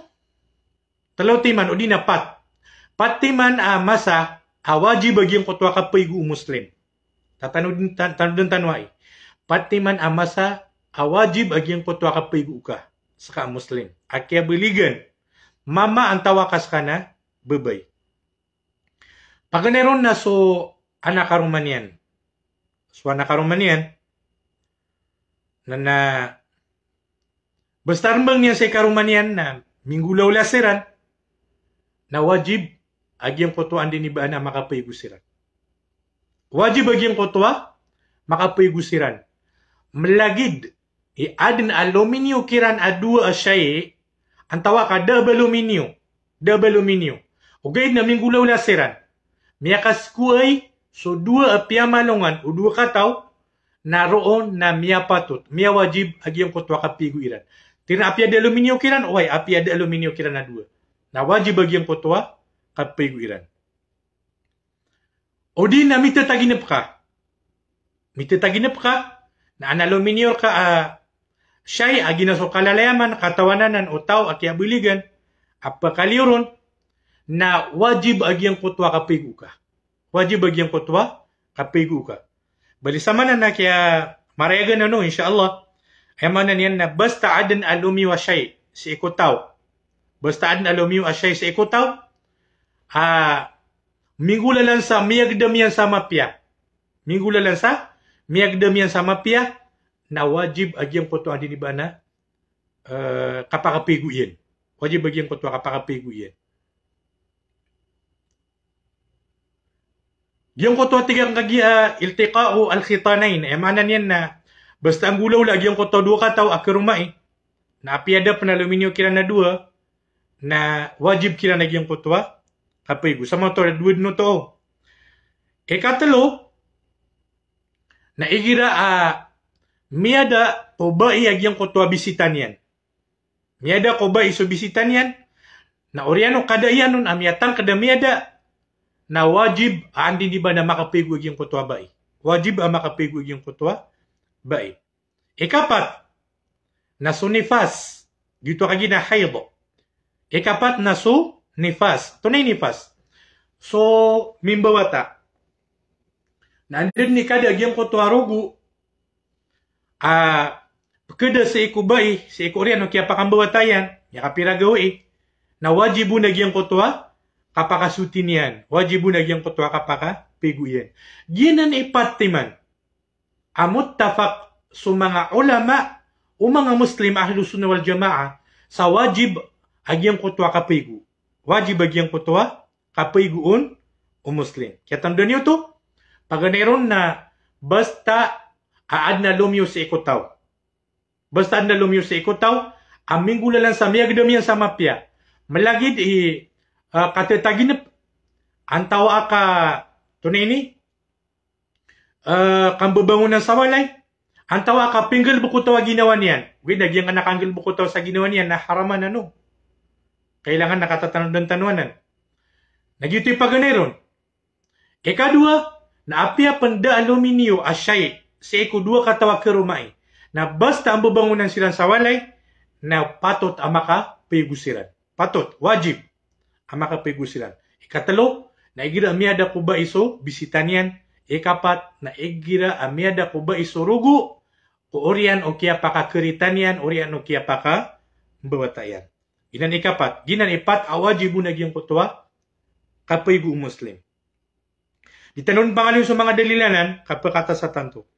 telo timan, odi na pat. Pat timan a masa a wajib a giyangkoto a kapaigo o Muslim. Tatanoden, tan-, tanoden tano ai. Pat timan a masa a wajib a giyangkoto a kapaigo ka seka a Muslim a kiyabaligan, mama antawaa ka seka na babay. Paganay ron na so anak a roma niyan. So anak a roma niyan na, na basta rembang iyan sii karoma niyan na minggolawla siran, na wajib a giyangkoto a anda ini ba a makapaigo siran. Wajib a giyangkoto a makapaigo siran. Melagid i aden a lominiyo kiran a dowa a shayi, antawaa ka da a ba lominiyo, da a ba lominiyo. Ogaid na minggolawla siran. Miyakaskoay so dowa a piyamalongan o dowa kataw, na roo na miyapatot, miyawajib a giyangkoto a kapaigo iran. Tig iran a apiya da a lominiyo kiran, oway, apiya da a lominiyo kiran a dowa. Na wajib a giyangkoto a kapaigo iran. Odi na mitataginep ka. Mitataginep ka, na an a lominiyo reka a shayi a giya so kalalayaman, katawanan o taw a kiyabaligan a pekaliyo ron, na wajib a giyangkoto a kapaigo ka. Wajib a giyangkoto a kapaigo ka. Bali samanan na kiyamarayagan ano, insha Allah. Aya maana niyan na basta aden a lomiyo a shay sii ko taw. Basta aden a lomiyo a shay sii ko taw. A, minggolalan sa miyagedam iyan sa mapiya. Minggolalan sa miyagedam iyan sa mapiya, na wajib a giyangkoto a andi niyo ba na, eh, kapakapaygo iyan. Wajib a giyangkoto a kapakapaygo iyan. Giyangkoto a tig akn kagiya, iltiqa'u al-khitanayn. Aya maana niyan na basta anggolawla giyangkoto a dowa kataw a karomai, na apiya da pen a lominiyo kiran a dowa, na wajib kiran a giyangkoto a kapaygo. Sa maoto a dowa den oto. Ikatelo, na igira a miyada ko bai a giyangkoto a bisita niyan. Miyada ko bai so bisita niyan, na oriyan o kada iyan on a miyatangked a miyada, na wajib a andi niyo ba na makapaygo a giyangkoto a bai. Wajib a makapaygo a giyangkoto a bai. Ikapat, na so nifas. Giyoto a kagiya na hayd. Ikapat na so nifas. Antonaa i nifas? So mimbawata. Na anda den i kada a giyangkoto a rogo a pekeda sii ko bai, sii ko oriyan o kiyapakambawata iyan, miyakapira gawii, na wajib on a giyangkoto a kapakasoti niyan. Wajib on a giyangkoto a kapakapaygo iyan. Giyanan i pat timan a muttafaq so manga ulama o manga Muslim, Ahlus Sunnah wal Jamaah, sa wajib a giyangkoto a kapaygo. Wajib a giyangkoto a kapaygo on o Muslim. Kiyatandaan iyo oto, paganay ron na basta a aden a lomiyo sii ko taw. Basta aden a lomiyo sii ko taw a minggolalan sa miyagedam iyan sa mapiya. Malagid i, eh, katataginep, antawaa ka, antonaa ini, eh, kambabangonan sa walay, antawaa ka pinggalebek o taw a ginawa niyan. Ogaid na giyangkanan a kanggalebek o taw sa ginawa niyan na haram anan o kailangan na katatanodan tano anan. Na giyoto i paganay ron. Ikadowa, na apiya pen da a lominiyo a shay sii ko dowa kataw a karomai, na basta ambabangonan siran sa walay, na patot a makapaygo siran. Patot, wajib a makapaygo siran. Ikatelo, na igira a miyada ko bai so bisita niyan. Ikapat, na igira a miyada ko bai so rogo ko oriyan o kiyapakakerita niyan, oriyan o kiyapakambawata iyan. Giyanan ikapat, giyanan ipat a wajib on a giyangkoto a kapaygo o Muslim. Di tano pangaloyin so manga dalil anan, kapekata sa tanto.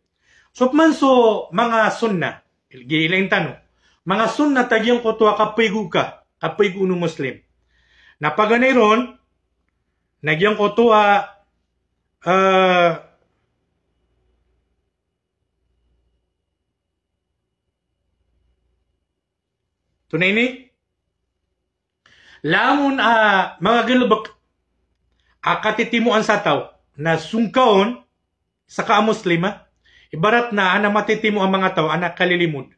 So peman so manga sunnah, gi-, ilayin tano. Manga sunnat a giyangkoto a kapaygo ka, kapaygo o Muslim. Na paganay ron, na giyangkoto a, eh, Antonaa ini? Langon a manga galebek a katitimoan sa taw na songkaon, seka a Muslim, ah. Ibarat na ana matitimo a manga taw, ana kalilimod.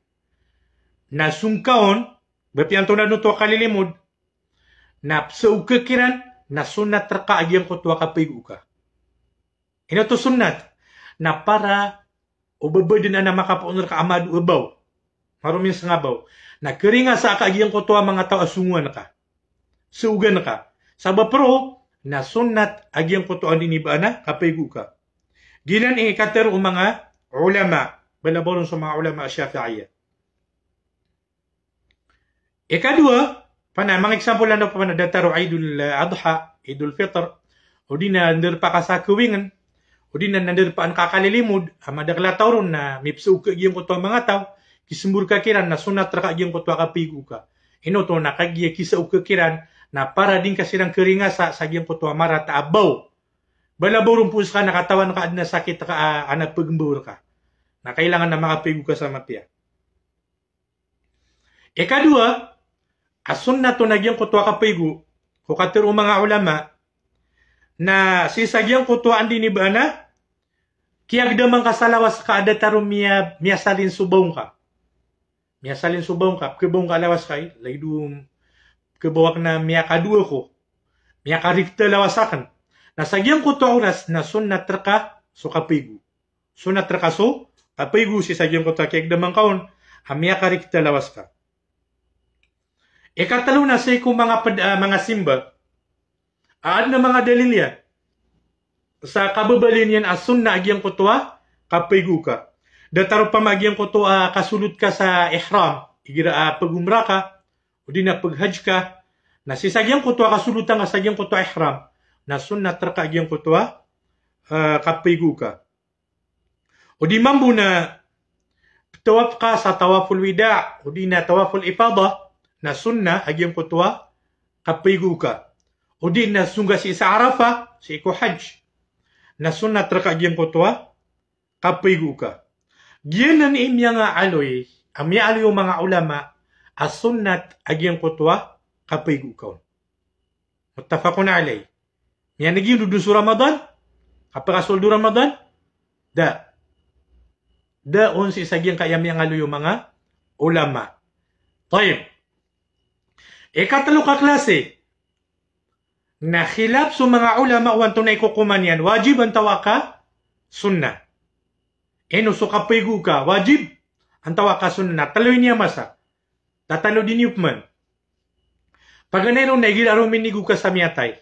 Na songkaon, ba piyantonaa den oto a kalilimod. Na pesaoka kiran, na sunnat reka a giyangkoto a kapaygo ka. Ino oto sunnat? Na para o ba baden ana makapoon reka a mado a baw. Maromin sanga baw. Na keringasaa ka a giyangkoto a manga taw a songowan ka. Saogan ka. Sabap roo, na sunnat a giyangkoto a andi niyo ba ana kapaygo ka. Giyanan i katharo o manga ulama. Balabaw ron so manga ulama a Shafi'iyah. Ikadowa, pana, manga example anda pana datar o Eidul Adha, Eidul Fitr, odi na ndarpa ka sa kawingen, odi na ndarpa an ka kalilimod, a madakel a taw ron na mipesaoka giyangkoto a manga taw, kisembor ka kiran na sunnat reka giyangkoto a kapaygo ka. Ino oto na kagiya kisaoka kiran, na para di ngka siran keringasa sa giyangkoto a marata a baw. Balabaw ron phoon seka na katawan ka aden a sakit ka a, ana pegembaw reka. Na kailangan na makapaygo ka sa mapiya. Ikadowa, a sunnat on a giyangkoto a kapaygo, ko katharo o manga ulama, na sii sa giyangkoto a andi niyo ba ana, kiyagedama ngka sa lawas ka a datar o miya, miyasalin so baw ngka. Miyasalin so baw ngka, pekebaw ngka a lawas ka, eh, lagid o pekebaw aken a miyakadowa ko, miyakarikta lawas aken. Na sa giyangkoto a oras, na sunnat reka so kapaygo. Sunnat reka so kapaygo sii sa giyangkoto a kiyagedama ngka on a miyakarikta lawas ka. Ikatelo na sii ko manga ped-, ah, manga simba a aden a manga dalil iyan sa kababaloy niyan a sunnat a giyangkoto a kapaygo ka. Datar opama a giyangkoto a kasolot ka sa ihram, igira a pagomra ka, odi na paghajj ka, na sii sa giyangkoto a kasolot angka sa giyangkoto a ihram, na sunnat rka a giyangkoto a, eh, kapaigo ka. Odi mambo na ptawaf ka sa tawaful wida, odi na tawaful ifadah, na sunnat a giyangkoto a kapaigo ka. Odi na song ka sii sa Arafah, sii ko hajj, na sunnat rka a giyangkoto a kapaigo ka. Giyanan i miyangaaloy, a miyaaloy o manga ulama, a sunnat a giyangkoto a kapaigo ka on. Muttafaqun alayh. Miyaneg iyan dodon so Ramadan, kapakasold o Ramadan, da. Da on sii sa giyangkaya miyangaaloy o manga ulama. Tayyib. Ikatlo ka klasi, na khilaf so manga ulama o antonaa i kokoman iyan, wajib antawa ka sunnah. Ino so kapaigo ka, wajib antawa ka sunnah? Tlo ini a masa. Tatanodi niyo pman. Paganay ron na igira a rominigo ka sa miyatay.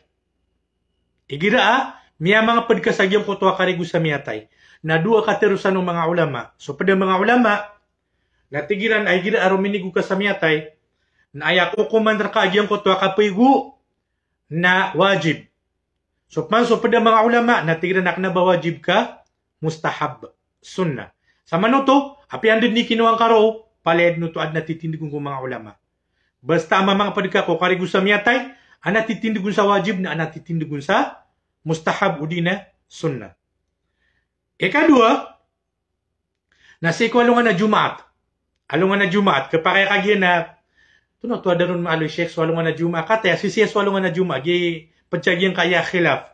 Igira a miyamangpd ka sa giyangkoto a karigo sa miyatay. Na dowa katerosan o manga ulama. So pd a manga ulama, na tig iran a igira a rominigo ka sa miyatay, na aya kokoman rka a giyangkoto a kapaigo na wajib. So pman so pd a manga ulama na tig iran a kna ba wajib ka mustahab, sunnah. Sa manoto, apiya anda dn i kinowa ngka roo, palaya dn oto adn a titindg on ko manga ulama. Basta a mamangpd ka ko karigo sa miyatay, adn a titindg on sa wajib, na adn a titindg on sa mustahab odi na sunnah. Ikadowa, na sii ko alongan a Jumaat. Alongan a Jumaat, khapakay ka giya na, tonaa oto a da ron maaloy, Sheikh, so alongan a Jumaat, kataya sii so alongan a Jumaat, gi pd sa giyangkaya khilaf.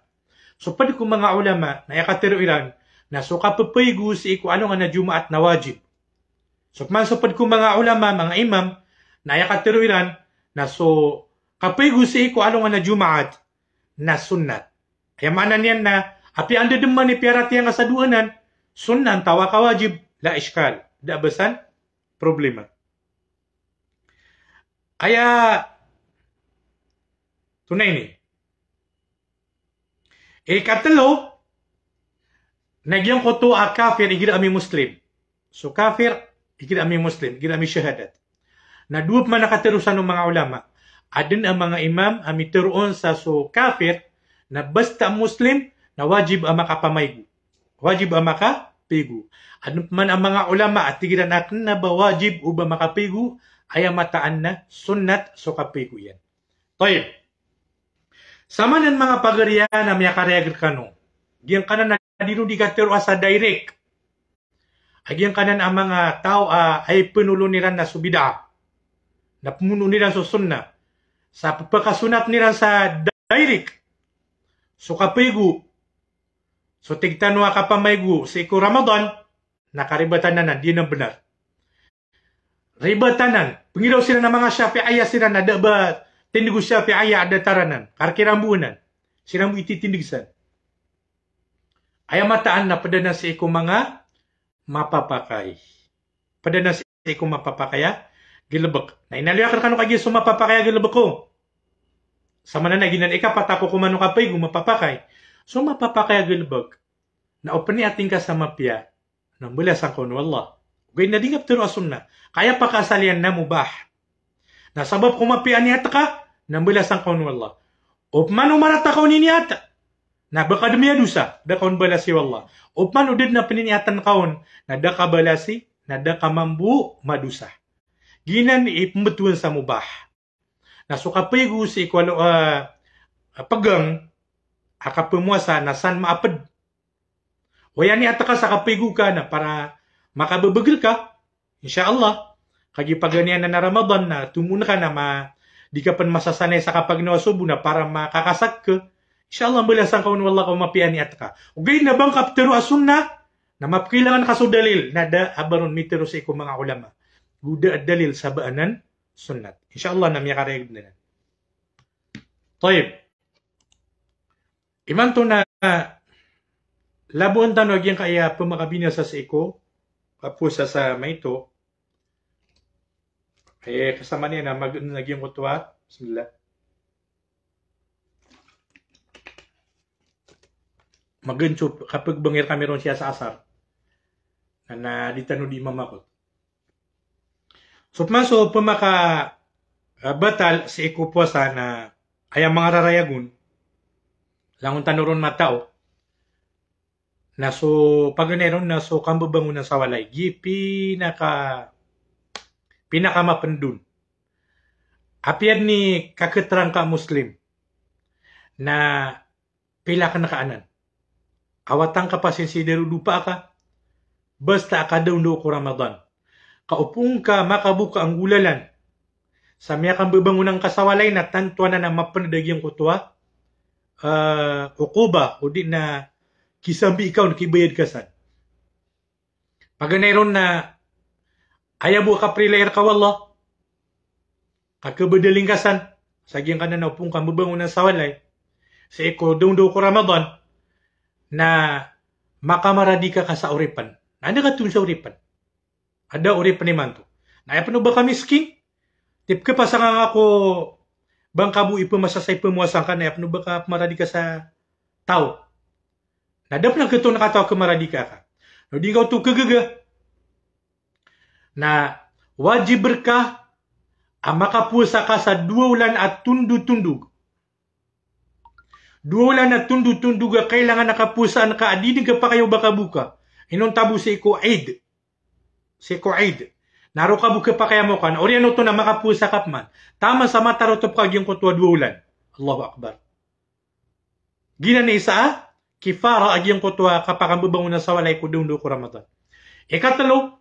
So pd ko manga ulama, na aya katharo iran, na so kapapaigo sii ko alongan a Jumaat na wajib. So pman so pd ko manga ulama, manga imam, na aya katharo iran, na so kapaigo sii ko alongan a Jumaat na sunnat. Aya maana niyan na, apiya anda dn man i piyaratiyaya ngka sa dowa anan, sunnah antawa ka wajib, la ishkal. Da a ba san problema. Aya, tonaa ini. Ikatlo, na giyangkoto a kafir igira a mimuslim. So kafir, igira a mimuslim, igira a mishahadat. Na dowa pman a katerosan o manga ulama. Adn a manga imam a mitharo on sa so kafir, na basta muslim, na wajib a makapamaigo. Wajib a makapaigo. Adn pman a manga ulama a tig iran a kna ba wajib o ba makapaigo, aya mataan na sunnat so kapaigo iyan. Tayyib. Samanan manga pagari a miyakarayag rkano. Giyangkanan a di ron di katharo a sa direct. A giyangkanan a manga taw a, a iphnolon iran na so bid'ah. Na pmonoon iran so sunnah. Sa pphakasunnat iran sa direct. So kapaigo. So tig tano a kapamaigo sii ko Ramadan, na karibatan anan, di anan bnar. Ribatan anan, pngiraw siran a manga Shafi'iyah siran a da a ba tindg o Shafi'iyah a datar anan, karkirambo anan. Siran bo i titindg san. Aya mataan na pd anan sii ko manga mapapakay. Pd anan sii ko mapapakay a galbk. Na inaloy akn rkano kagiya so mapapakay a galbk on. Samanan a giyanan i kapat a kokoman o kapaigo mapapakay. So mapapakay a galbk na o pniyat ingka sa mapiya, na mbalasan ka on o Allah. Ogaid na di ngka ptharo a sunnah. Ka aya pakaasal iyan na mubah. Na sabap ko mapiya a niyat ka, na mbalasan ka on o Allah. Opama o marata ka on i niyat, na ba ka dn miyadosa, da ka on balasi o Allah. Opama o da dn a pniniyatan ka on, na da ka balasi, na da ka mambo madosa. Giyanan i pmbtowan sa mubah. Na so kapaigo sii ko alo, ah, pgn a kapmowasa na san maapd. Aya niyat ka sa kapaigo ka na para makababagr ka, insha Allah. Kagiya paganay anan a Ramadan na tomo on ka na ma, di ka pn masasanay sa kapagnaw a sobo na para makakasak ka. Insha Allah, mbalasan ka on o Allah ko mapiya a niyat ka. Ogaid na ba ngka ptharo a sunnah, na mapkilangan ka so dalil, na da a ba ron mitharo sii ko manga ulama. Go da a dalil sa ba anan sunnat. Insha Allah na miyakarayag dn anan. Tayyib. Imanto na laboan tano a giyangkaya pmakabinasa sii ko kapowasa sa maito. Eh, kasamaan iyan na magn a giyangkoto a, bismillah. Magn so kapgbngir kami ron siya sa asar. Na di tano di mamakot. So pman so pmaka, ah, batal sii ko powasa na aya mangararayag on, langon tano ron matao, na so paganay ron na so kambabangonan sa walay, giya i pinaka, pinakamapnd on. Apiya dn i kakhatrang ka a Muslim na pila akn ka anan. A wata ngka pasinsi daro dopa aka, basta a kadaondaw ko Ramadan. Ka opama ka makaboka a nggolalan sa miyakambabangonan ka sa walay na tanto anan a mapnd a giyangkoto a, eh, okoba, odi na kisambi ka on, kibayad ka san. Paganay ron na aya bo a kaprila iran ka o Allah, kakhabadaling ka san sa giyangkanan a opama ka mbabangonan sa walay sii ko daondaw ko Ramadan, na makamaradika ka sa oripn. Na anda ka toon sa oripn? Ada oripn imanto. Na aya pn o ba ka miskin, tip ka pasang angka ko ba ngka bo ipmasa sa ipmowasa ngka, na aya pn o ba ka pmaradika sa taw. Na da pn a khatoon ka taw a khamaradika ka. Na o di ngka oto khagaga, na wajib rka a makapowasa ka sa dowa olan a tondotondog. Dowa olan a tondotondog a kailangan a kapowasaan ka a di dn khapakay o ba ka boka. Inonta bo sii ko Eid. Sii ko Eid. Na roo ka bo khapakay a moka. Na oriyan oto na makapowasa ka pman. Taman sa matarotop ka giyangkoto a dowa olan. Allahu Akbar. Giyanan i isa a kifara a giyangkoto a kapakambabangonan sa walay ko daondaw ko Ramadan. Ikatlo,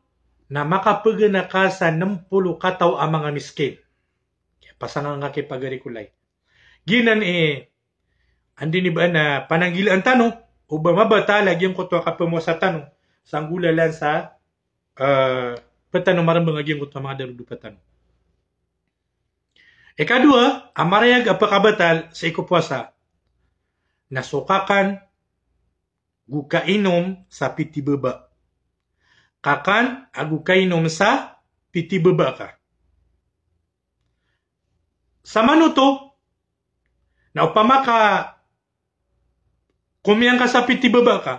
na makapagana ka sa nm polo kataw a manga miskin. Kiyapasang angka kipagari ko lay. Giyanan i, anda ini ba na pananggilaan tano o ba mabatal a giyangkoto a kapmowasa tano sa nggolalan sa, eh, pd tano marmbang a giyangkoto a manga darodopa tano. Ikadowa a marayag a pkabatal sii ko powasa na so kakan ago kainom sa pitibaba. Kakan ago kainom sa pitibaba ka. Sa manoto, na opama ka komiyan ka sa pitibaba ka,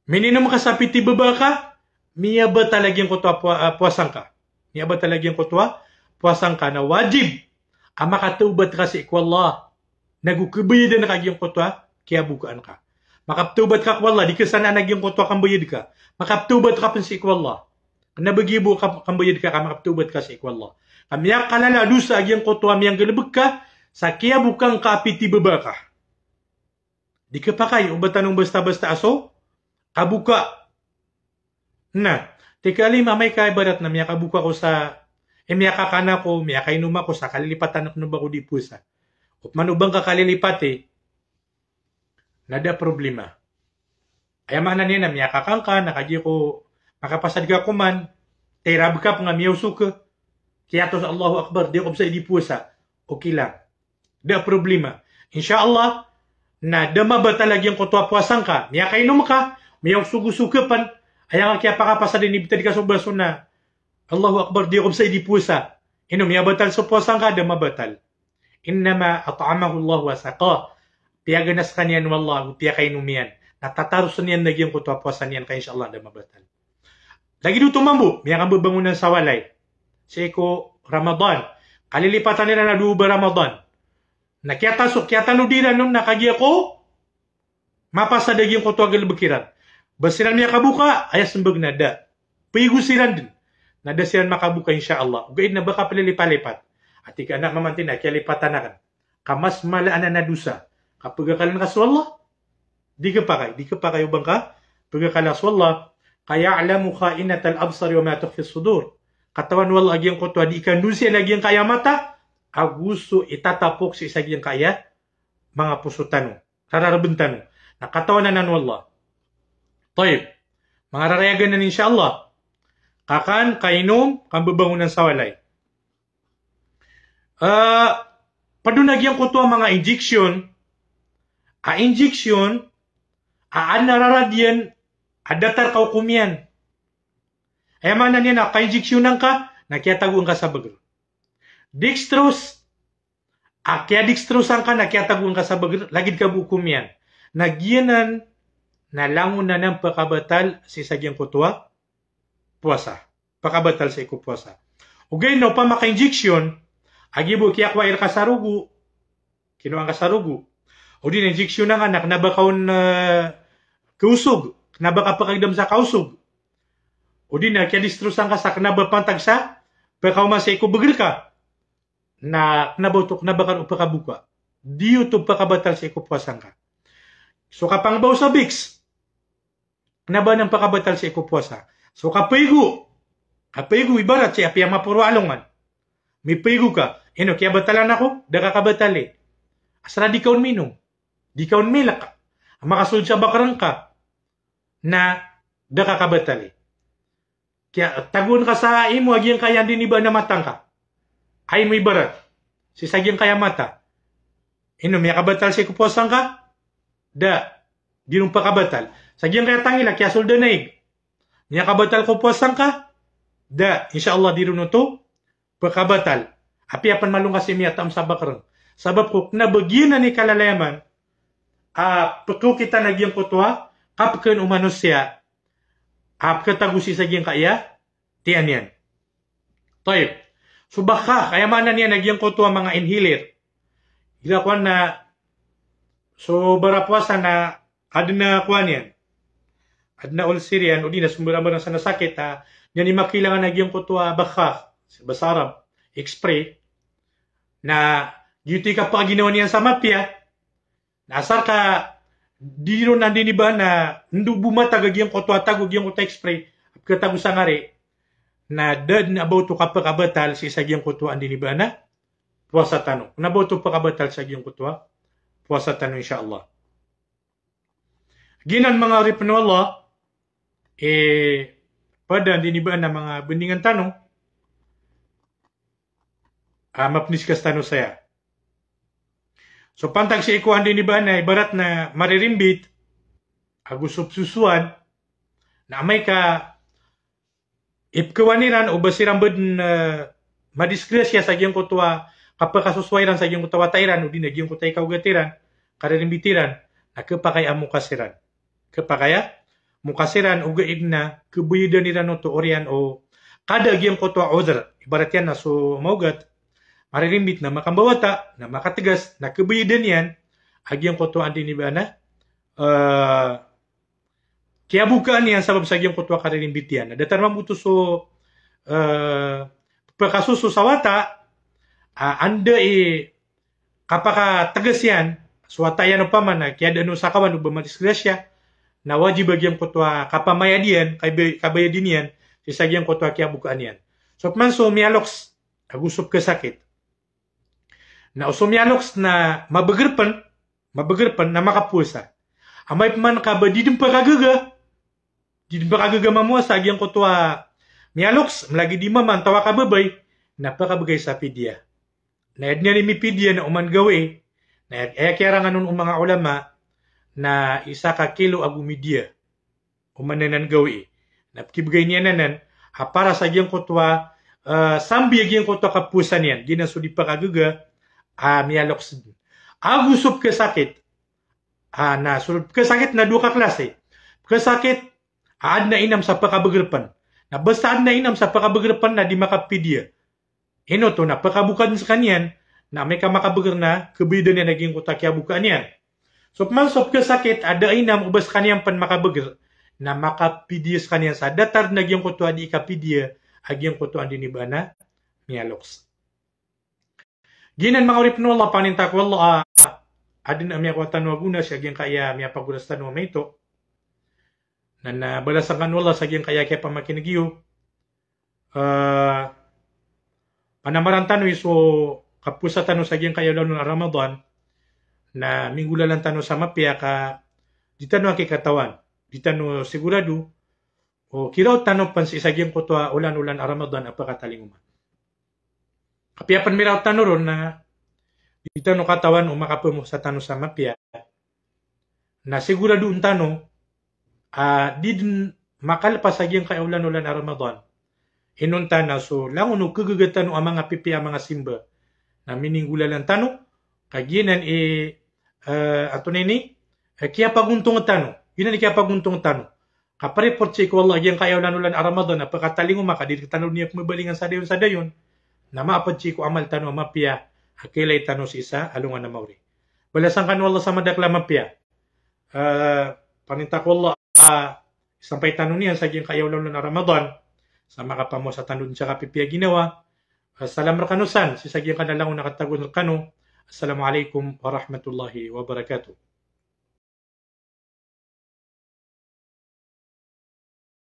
mininom ka sa pitibaba ka, miyabatal a giyangkoto a powa-, a powasa ngka. Miyabatal a giyangkoto a powasa ngka, na wajib a makatawbat ka sii ko Allah. Na go khabayadan ka a giyangkoto a kiyabokaan ka. Makaptawbat ka ko Allah, di ka sanaan a giyangkoto a kambayad ka. Makaptawbat ka pn sii ko Allah. Kna ba giya bo ka-, kambayad ka, ka makaptawbat ka sii ko Allah. Ka miyakalala a dosa a giyangkoto a miyanggalbk ka sa kiyaboka ngka a pitibaba ka. Di khapakay o ba tano basta-basta a so kaboka. Na, tig ka, "Alim, amay ka ibarat na miyakaboka ako sa, eh, miyakakan ako, miyakainom ako sa kalilipatan akn o ba ko di powasa." Opama o ba ngka kalilipati, na da problema. Aya maana niyan na miyakakan ka, na kagiya ko makapasad ka koman, tirab ka pn a miyaosog ka, kiyatos Allahu Akbar, di ako bs a di powasa. Okay lang. Da problema. Insha Allah, na da mabatal a giyangkoto a powasa ngka. Miyakainom ka, miyaosog-osog ka pn, aya ngka kiyapakapasad a inibtad ka so baso na Allahu Akbar, di ako bs a di powasa. Ino, miyabatal so powasa ngka? Da mabatal. Innama at'amahu Allahu wa saqah. Piyagana skaniyan o Allah, ago piyakainom iyan. Na tatarosen iyan a giyangkoto a powasa niyan ka, insha Allah, da mabatal. Lagid oto mambo, miyakambabangonan sa walay sii ko Ramadan. Kalilipatan iran a dowa ba Ramadan. Na kiyataso, kiyatanodi iran on na kagiya ko mapasad a giyangkoto a galbk iran. Ba siran miyakaboka, aya smbag na da. Piyago siran dn. Na da siran makaboka, insha Allah. Ogaid na ba ka plilipalipat. Ati ka, anak mamantin, a kiyalipatan akn. Ka mas mala anan a dosa. Ka pagakalan ka so Allah. Di khapakay, di khapakay o ba ngka pagakala so Allah. Ka ya'lamu kha'inatal absar wa ma tukhfi sudur. Katawan o Allah a giyangkoto a di ikandonsiyan a giyangkaya mata, ago so itatapok sii sa giyangkaya manga poso tano, rararabn tano. Na katawan anan o Allah. Tayyib. Manga rarayagan anan, insha Allah. Kakan, kainom, kambabangonan sa walay. Ah, pd on a giyangkoto a manga injection, a injection a adn a rarad iyan a datar ka o komiyan. Aya maana niyan na ka-injection angka, na kiyatagoan ka sa bagr. Dextrose, a kiya-dextrose angka, na kiyatagoan ka sa bagr, lagid ka bo o komiyan. Na giyanan na langon anan pkabatal sii sa giyangkoto a powasa. Pkabatal sii ko powasa. Ogaid na opama ka injection, a giya bo kiyakowa iran ka sa rogo, kinowa ngka sa rogo. O di na injection angka na kna ba ka on, eh, kaosog, kna ba ka pkagdam sa kaosog. O di na kiyadistrosan ka sa kna ba pantag sa pkaoma sii ko bgr ka. Na kna ba oto, kna ba ka on pkaboka. Di oto pkabatal sii ko powasa ngka. So kapangbaw sa Vicks, kna ba anan pkabatal sii ko powasa. So kapaigo. Kapaigo ibarat sii apiya maporo a alongan. Mipaigo ka. Ino, kiyabatalan ako? Da ka kabatali. Asar a di ka on minom. Di ka on milk. Makasold sa bakrng ka. Na da ka kabatali. Kiya, tagoon ka sa imo a giyangkaya andi niba na mata ngka. Ay mo ibarat. Sii sa giyangkaya mata. Ino, miyakabatal sii ko powasa ngka? Da. Di ron pkabatal. Sa giyangkaya tangila, kiyasold a naig. Miyakabatal ko powasa ngka? Da. Insha Allah, di ron oto pkabatal. Apiya pn malo ngka sii miyataam sa bakrng. Sabap ko kna ba giyanan i kalalayaman a pkhaokitan a giyangkoto a kapkn o manosiya a pkhatago sii sa giyangkaya tiyan iyan. Tayyib. So bakhakh, aya maana niyan a giyangkoto a manga inhaler. Igira kowan na so barapowasa na adn a kowan iyan. Adn a ulcer iyan, odi na so mbarambarang san a sakit, a, niyan i makailangan a giyangkoto a bakhakh, sa basa Arab, X-ray. Na giyoto i kapakaginawa niyan sa mapiya. Na asar ka di ron andi niba na ndo bo matag a giyangkoto a tago, giyangkoto a X-ray, a pkhatago sa ngari. Na da dn a ba oto kapkabatal sii sa giyangkoto a andi niba na powasa tano. Kna ba oto pkabatal sa giyangkoto a powasa tano, insha Allah. Giyanan manga oripn o Allah, eh, pd a andi niba na manga bndingan tano, a mapndiskas tano saya. So pantag sii ko andi niba na ibarat na maririmbit, ago so psosowan, na amay ka ipkhawan iran o ba siran ba dn, eh, madisgrasya sa giyangkoto a kapakasosowa iran sa giyangkoto a wata iran, odi na giyangkoto a ikaogat iran, karirimbit iran, na khapakay a moka siran. Khapakay a moka siran, ogaid na khabayadan iran oto oriyan o kada a giyangkoto a udhr. Ibarat iyan na so maogat, maririmbit na makambawata, na makatgas, na khabayadan iyan a giyangkoto a andi niba na, eh, kiyabokaan iyan sabap sa giyangkoto a karirimbit iyan. Na datar mambo oto so, eh, pkasoso sa wata, ah, anda i kapakatgas iyan, so wata iyan opama na kiyadaan o sa kawan o ba madisgrasya, na wajib a giyangkoto a kapamayad iyan, kabay-, kabayadi niyan, sii sa giyangkoto a kiyabokaan iyan. So pman so miyaloks, ago so pkhasakit. Na o so miyaloks na mabagr pn, mabagr pn na makapowasa. Amay pman ka ba di dn pkhagaga, di dn pkhagaga mamowasa a giyangkoto a miyaloks, mlagid i mama antawa ka babay, na pkhabgay sa pidya. Na aya dn iyan i mipidya na oman gawii, na aya, aya kiyarangan on o manga ulama, na isa ka kilo ago midya. Oman anan gawii. Na pkibgay niyan anan a para sa giyangkoto a, eh, sambi a giyangkoto a kapowasa niyan. Giyanan so di pkhagaga a miyaloks. Ago so pkhasakit. Ah, na so pkhasakit na dowa ka klasi. Pkhasakit a adn a inam sa pkhabagr pn. Na basta adn a inam sa pkhabagr pn na di makapidya. Ino oto na pkhaboka dn skaniyan, na amay ka makabagr na khabayadan iyan a giyangkoto a kiyabokaan iyan. So pman so pkhasakit a da a inam o ba skaniyan pn makabagr, na makapidya skaniyan sa datar dn a giyangkoto a di kapidya a giyangkoto a andi niba na miyaloks. Giyanan manga oripn o Allah, paninta ko Allah a adn a miyakowa tano a gona sii sa giyangkaya miyapagoras tano a maito. Na, na balasan kano o Allah sa giyangkaya kiyapamakin'g iyo. Eh, panamaran tano i so kapowasa tano sa giyangkaya olan a Ramadan, na minggolalan tano sa mapiya ka di tano aki katawan, di tano sigurado o kiraot tano pn sii sa giyangkoto a olan-olan a Ramadan a pkhatalingoman. Apiya pn miraot tano ron na di tano katawan o makapowasa tano sa mapiya. Na siguradoon tano a di dn makalpas a giyangkaya olan-olan a Ramadan. Inonta na so langon o khagaga tano a manga pipiya a manga simba na mininggolalan tano, ka giyanan i, eh, antonaa ini, eh, kiyapagontong tano. Giyanan i kiyapagontong tano. Kapareport sii ko Allah a giyangkaya olan-olan a Ramadan a pakatalingoma ka di rektano niyan pembalingan sa dayon sa dayon, na maaped sii ko amal tano a mapiya a kailay tano sii sa alongan a maori. Balasan kano o Allah sa madakl a mapiya. Ah, paninta ko Allah a isampay tano niyan sa giyangkaya olan-olan a Ramadan sa makapamosa tano den sa kapipiya ginawa. Salam rekano san sii sa giyangkanan a langon a katagoan rekano. Assalamu alaikum warahmatullahi wabarakatuh.